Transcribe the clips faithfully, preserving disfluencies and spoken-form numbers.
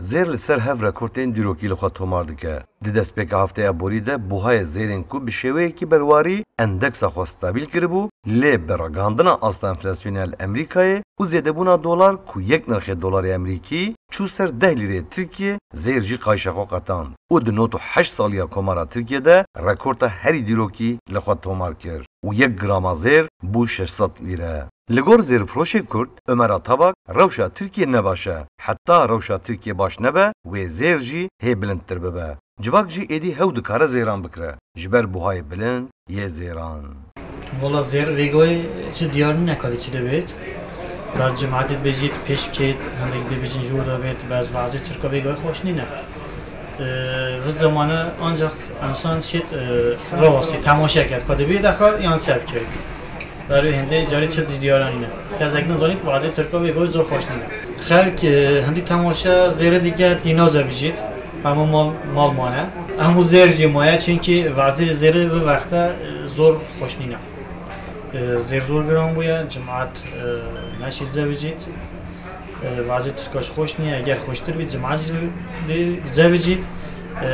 Zêr li ser hev rekordên dîrokî li xwe tomar dike. Di destpêka heftê eborî de buhayê zêrên ku bi şêweyekî berwarî endeksa xwe stabil kiribû, lê bi ragihandina asta enflasyonê ya li Amerîkayê û zêdebûna dolar ku yek nirxê dolarê Amerîkî çû ser deh lîreyê Tirkiyê, zêr jî qayşa xwe qetand û di nod û heşt saliya Komara Tirkiyê de rekorta herî dîrokî li xwe tomar kir û yek grama zêr bû şeş sed lîre. Li gor zêrfiroşê Kurd Ömer Atabak, rewşa Tirkiyê ne baş e. Heta rewşa Tirkiyê baş nebe, wê zêr jî hê bilindtir bibe. Civak jî êdî hew dikare zêran bikire, ji ber buhayê bilind yê zêran. Wala zêr vêgayê çi diyar nîne, kadî çi dibêt. Baz cemaetê dibêjît pêş bikêt, hindek dibêjin jor de bêt, baz bazê Tirka vêgayê xweş nîne. Ee, Vê zamane ancak insan şêt, e, rawastî, temaşe ket, ka divê dexa yan ser bikevî. Ber wê hindê carî çi tişt diyara nîne. Kesek nizanî ku vazê Tirka vê goy zor xweş nîne. Xelk, e, hindî temaşe zêre dike tîna zevicît. Hemû mal, mal mane. Hemû zêr jî maye, çunkî vazê zêre bi vexte, e, zor xweş nîne. E, zêr zor giran bûye, cemaat, e, neşî zevicît. E, vazê Tirka ji xweş nîne, eger xweştir bî, cemaat jî dê zevicît. E,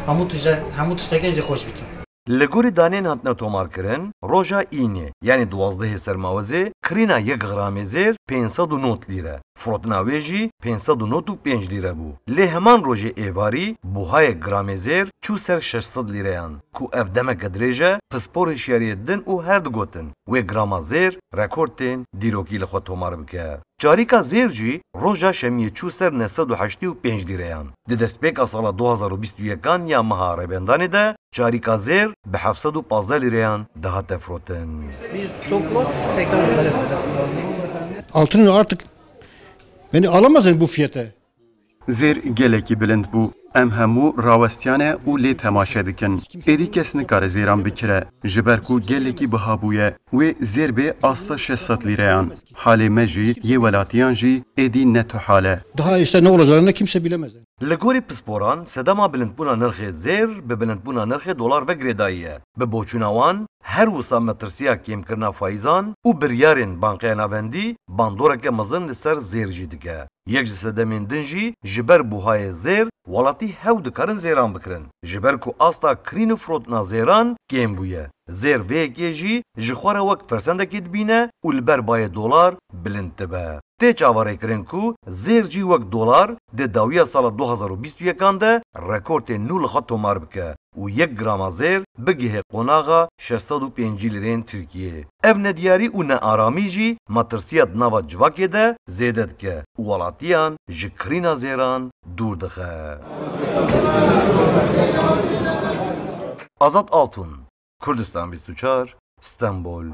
hemû tişte-, hemû tişteke jî xweş bîtin. Li gorî danên hatine tomarkirin, roja înê, yanî duwazdehê Sermawezê, kirîna yek gramê zêr pênc sed û nod lîre, firotina wê jî pênc sed û nod û pênc lîre bû. Lê heman rojê êvarî buhayê gramê zêr çû ser şeş sed lîreyan, ku ev demeke dirêj e, pispor hişyariyê din û her digotin, wê grama zêr rekordên dîrokî li xwe tomar bike. Carîka zêr jî roja şemiyê çû ser neh sed û heştê û pênc lîreyan. Di destpêka sala du hazar û bîst û yekan ya meha Rêbendanê de carîka zêr bi heft sed û pazdeh lîreyan dihate firotin. Bir stop loss tekrar. Altın artık beni alamazsın bu fiyata. Zêr gelekî bilind bû. Em hemû rawestiyane û lê temaşe dikin. Êdî kes nikare zêran bikire, ji ber ku gelekî biha bûye. Wê zêr bê asta şeş sed lîreyan. Halê me jî, yê welatiyan jî êdî ne tu hal e. Daha işte ne olacağını kimse bilemez. Li gorî pisporan, sedema bilindbûna nirxê zêr bi bilindbûna nirxê dolar ve girêdayî ye. Bi boçûna wan, her wisa metirsiya kêmkirina faîzan û biryarên Bankeya Navendî bandoreke mezin li ser zêr jî dike. Yek ji sedemên din jî ji ber buhayê zêr, welatî hew dikarin zêran bikirin. Ji ber ku asta kirîn û firotina zêran kêm bûye. Zêr vê yekê jî ji xwe re wek fersendekê dibîne û li ber bayê dolar bilind dibe. Tê çaverêkirin ku zêr jî wek dolar di dawiya sala du hazar û bîst û yekan de rekordên nû li xwe tomar bike û yek grama zêr bigihe qonaxa şeş sed û pêncî lîreyên Tirkiyê. Ev nediyarî û nearamî jî metirsiya di nava civakê de zêde dike û welatiyan ji kirîna zêran dûr dixe. Azad Altun, Kurdistan bîst û çar, Stenbol.